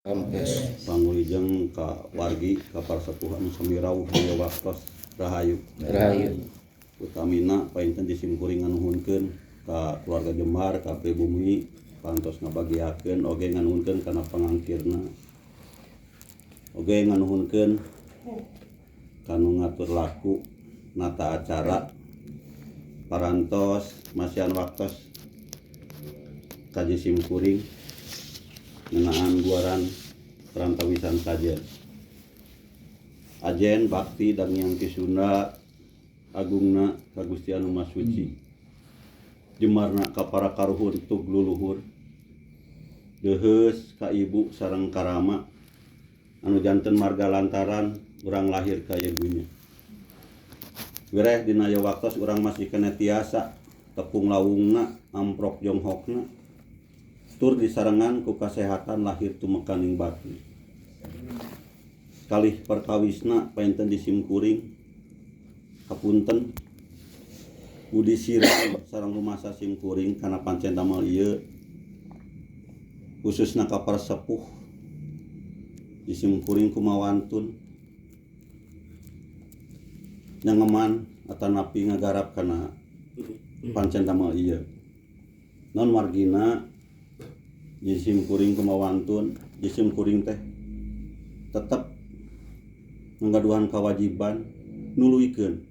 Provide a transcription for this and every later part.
Rampes. Panggulijeng ka wargi, ka para sepuh anu sami rawuh dina waktos. Rahayu. Rahayu. Utamina painten di simkuring nganuhunkeun ka keluarga Jemar, ka pribumi parantos ngabagiakeun, oge nganuhunkeun kana pangangkirna, oge nganuhunkeun kanu ngatur laku nata acara parantos masihan waktos kaji simkuring ngeunaan guaran perantawisan sajen ajen bakti Danghyang Ki Sunda, agungna ka Gusti Anu Maha Suci, jemarna ka para karuhun tug luluhur, deheus ka ibu sareng karama anu janten marga lantaran urang lahir ka ieu dunya. Wireh dina ieu waktos urang masih keneh tiasa tepung lawungna, amprok jonghokna, tur disarengan ku kasehatan lahir tumekaning batin. Kalih perkawisna painten di simkuring hapunten budi siram sareng rumasa simkuring kana pancen damel ieu, khususna ka para sepuh di simkuring kumawantun nyangeman atanapi ngagarap kana pancen damel ieu. Non margina di simkuring kumawantun, di simkuring teh tetep ngagaduhan kewajiban nuluykeun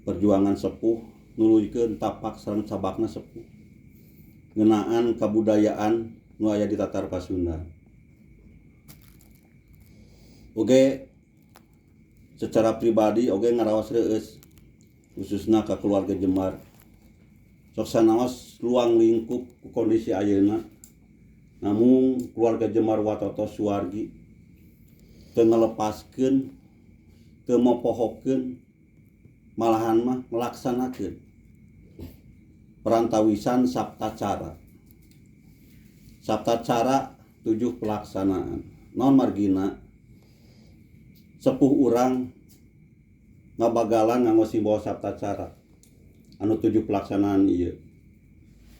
perjuangan sepuh, nuluykeun tapak sareng cabakna sepuh ngeunaan kabudayaan nu aya di Tatar Pasundan. Oge secara pribadi oge ngaraos reueus khususna ka keluarga Jemar, sok sanaos luang lingkup ku kondisi ayeuna, namun keluarga Jemar watoto suwargi teu ngalepaskeun, teu mopohokeun, malahan mah ngelaksanakeun perantawisan saptacara. Saptacara 7 pelaksanaan. Non margina sepuh urang ngabagalan nganggo simbol saptacara anu 7 pelaksanaan ieu.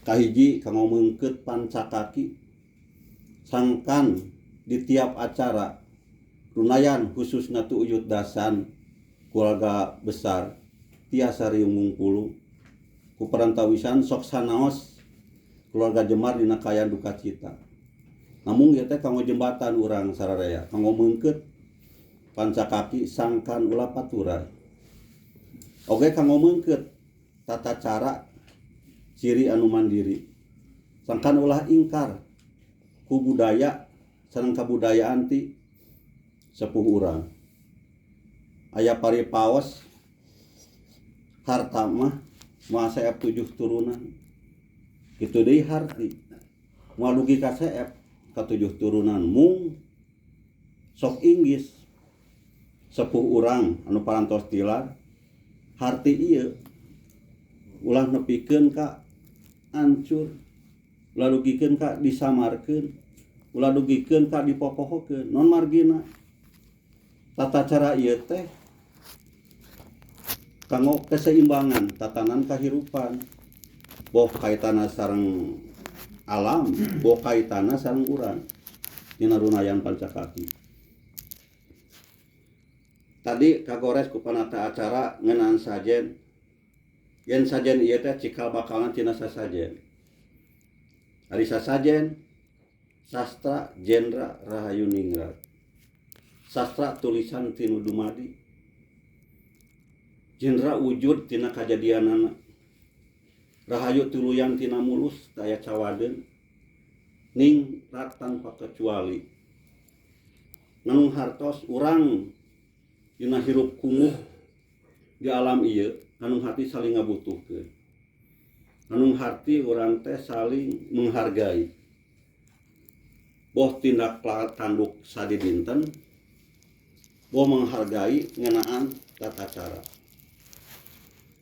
Kahiji kanggo meungkeut pancakaki sangkan di tiap acara runayan khususna tu uyut dasan keluarga besar tiasa riung ngungkulu ku perantawisan sok sanaos keluarga Jemar dina kaayaan duka cita. Namun ieu teh kanggo jembatan urang sararea kanggo meungkeut pancakaki sangkan ulah paturay. Oge kanggo meungkeut tata cara ciri anu mandiri sangkan ulah ingkar ku budaya sareng kabudayaan ti sepuh urang. Aya paripaos harta mah moal seep 7 turunan, kitu deui harti moal dugi ka seep ka 7 turunan. Mung sok inggis sepuh urang anu parantos tilar harti ieu ulah nepikeun ka ancur, ulah dugikeun ka disamarkeun, ulah dugikeun ka dipopohokeun. Non margina tata cara ieu teh kanggo keseimbangan tatanan kahirupan, boh kaitana sareng alam, boh kaitana sareng urang dina runayan pancakaki. Tadi kagores ku panata acara ngeunaan sajen, yen sajen ieu teh cikal bakalna tina sasajen. Ari sasajen sastra jendra rahayu ningrat, sastra tulisan tinu dumadi, jendra wujud tina kajadianana, rahayu tuluyan tina mulus daya cawadeun, ningrat tanpa kecuali. Nganung hartos urang dina hirup kumuh di alam ieu, nganung hati saling ngabutuhkeun, nganung hati urang teh saling menghargai, boh tindak tanduk sadidinten, boh menghargai ngeunaan tata cara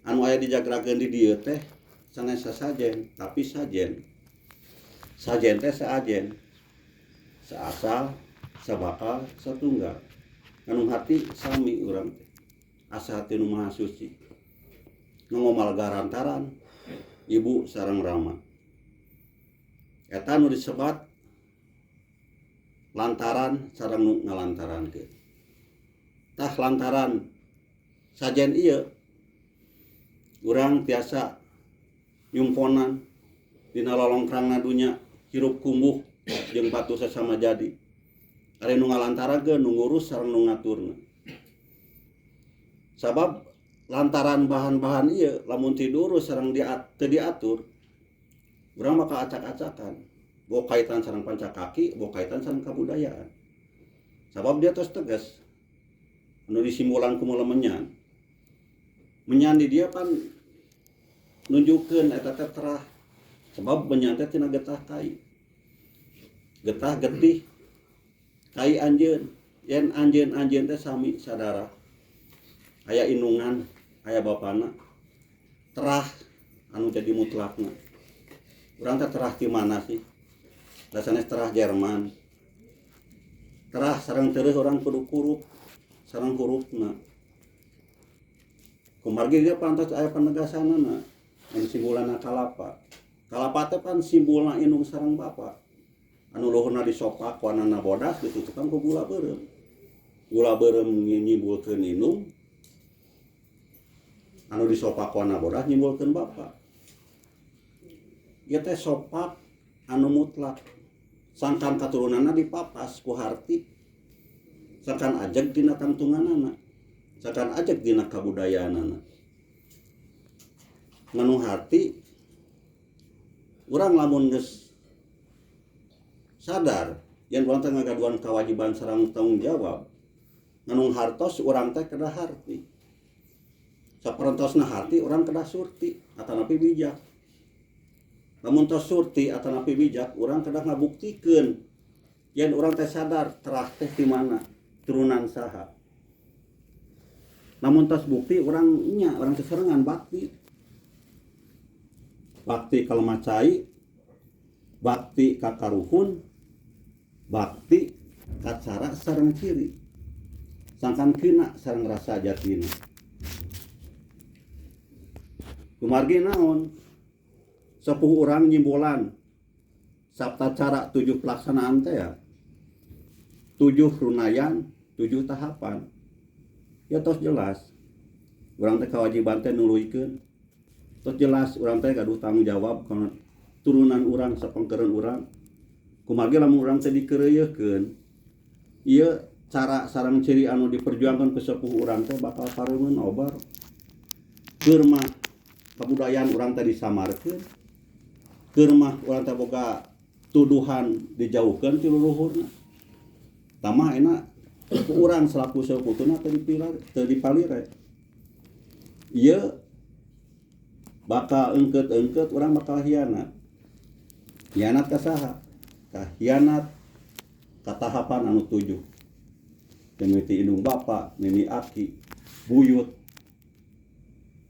anu aya dijagrakeun di dieu teh sanes sasajen tapi sajen. Sajen teh seajen, seasal, sabakal, satunggal. Nganung hati sami urang teh asa hati nu maha suci ngomal garantaran ibu sareng rama. Eta nu disebat Lantaran sareng nu ngalantarankeun. Tah, lantaran sajen ieu urang tiasa nyumponan dina lolongkrangna dunya, hirup kumbuh jeung batur sasama jadi. Ari nu ngalantarankeun, nu ngurus sareng nu ngaturna. Sabab lantaran bahan-bahan ieu lamun teu diurus sareng teu diatur, urang bakal acak-acakan. Boh kaitan sareng pancakaki, boh kaitan sareng kabudayaan. Sabab dia tos tegas anu disimbolan ku menyan. Menyan di dia pan nunjukkeun eta teh terah. Sebab menyan teh tina getah kai. Getah getih kai anjeun, yen anjeun-anjeun teh sami sadara. Aya indungan, aya bapana. Terah anu jadi mutlakna. Urang teh terah ti mana sih? Da sanes terah Jerman. Terah sareng tereuh urang kudu kurup sareng hurufna. Kumargi dia pantas aya penegasanana anu simbolna kalapa. Kalapa teh pan simbolna indung sareng bapa. Anu luhurna disopak warnana bodas, ditutupan ku gula beureum. Gula beureum nyimbulkeun indung, anu disopak warna bodas nyimbulkeun bapa. Ieu teh sopak anu mutlak. Sangkan katurunanna dipapas ku harti, sangkan ajeg dina tangtunganana, sangkan ajeg dina kabudayaanana. Nganu harti urang lamun geus sadar yen urang teh ngagaduhan kewajiban sareng tanggung jawab, nganung hartos urang teh kedah harti. Saperentosna harti urang kedah surti atanapi bijak. Lamun tos surti atanapi bijak, urang kedah ngabuktikeun yen urang teh sadar terah teh di mana, turunan saha. Lamun tos bukti urang nya, urang seserengan bakti. Bakti ka lemah cai, bakti ka karuhun, bakti ka cara sareng ciri. Sangkan kena sareng rasa jatina. Kumargi naon? Sepuh urang nyimbolan sabta cara 7 pelaksanaan teh ya. 7 runayan, 7 tahapan. Ya tos jelas. Urang teh kewajiban teh nuluykeun. Tos jelas urang teh gaduh tanggung jawab kana turunan urang, sapengkeureun urang. Kumargi lamun urang teh dikeureuyekeun, ieu cara sareng ciri anu diperjuangkan ku sepuh urang teh bakal pareumeun obar. Keur mah kabudayaan urang teh disamarkeun. Keur mah urang teh boga tuduhan dijauhkeun ti luluhurna. Tamah enak ku urang selaku seuputuna teu dipilar, teu dipalire. Ieu bakal engkeut-engkeut urang bakal hianat. Hianat ka saha? Ka hianat ka tahapan anu 7. Mimiti indung bapa, nini aki, buyut,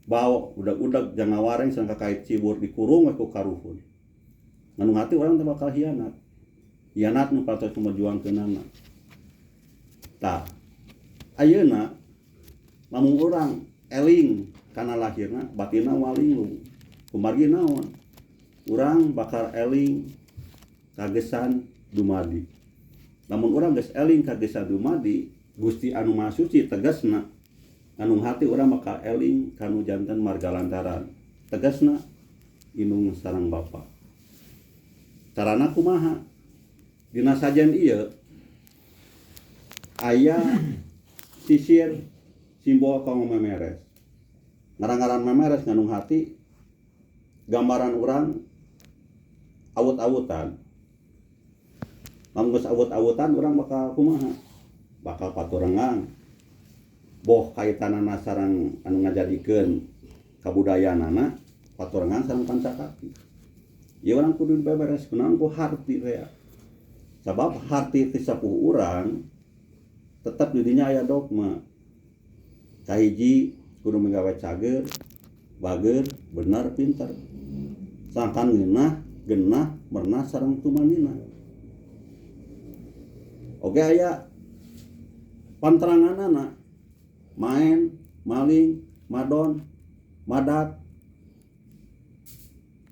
bao, udag-udag, jangawareng sareng kakait cibur dikurung we ku karuhun. Nganu hati urang teh bakal hianat. Hianat nu patos mejuangkeunana. Tah, ayeuna lamun urang eling kana lahirna, batinna walinglung. Kumargi naon? Urang bakal eling kagesan dumadi. Lamun urang geus eling kagesan dumadi, Gusti anu Maha Suci tegasna anu hati urang bakal eling kanu janten marga lantaran. Tegasna indung sareng bapa. Carana kumaha? Dina sajen ieu aya sisir simbol kanggo memeres. Ngaran-ngaran memeres ngandung hati gambaran urang awut-awutan. Lamun geus awut-awutan urang bakal kumaha? Bakal paturengang. Boh kaitanana sareng anu ngajadikeun kabudayaanana paturengan sareng pancakaki. Ieu urang kudu dibeberes kunaon ku harti teh. Sabab harti ti sapuh urang tetep di dinya aya dogma. Kahiji kudu migawe cager, bager, bener, pinter. Sangkan ngeunah, genah, merenah sareng tumanina. Oge aya panteranganana main, maling, madon, madat,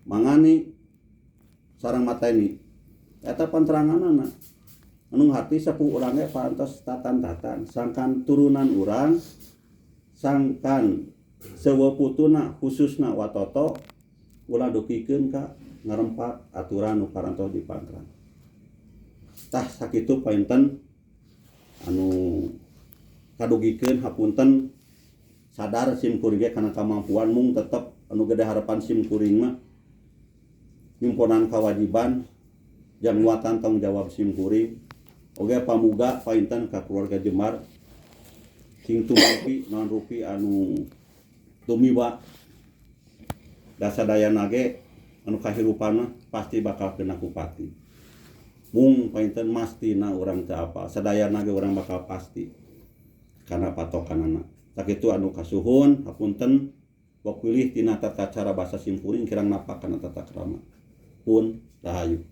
mangani, sareng mateni. Eta panteranganana. Anu hati sepuh urang ge parantos tatan-tatan sangkan turunan urang, sangkan sewa putuna, khususna watoto, ulah dugikeun ka ngarempak aturan nu parantos dipangkrang. Tah, sakitu painten anu kadugikeun. Hapunten, sadar sim kuring ge kana kamampuan, mung tetep anu gede harapan sim kuring mah nyumponan kewajiban jang nguatan tanggung jawab sim kuring. Oge pamuga painten ka keluarga Jemar sing tumungki naon rupi anu tumiba, da sadayana ge anu kahirupan mah pasti bakal kena kupati. Mung painten mastina urang teu apal, sadayana ge urang bakal pasti kana patokanana. Sakitu anu kasuhun, hapunten bok pilih tina tata cara basa simkuring kirang napak kana tata krama. Pun, rahayu.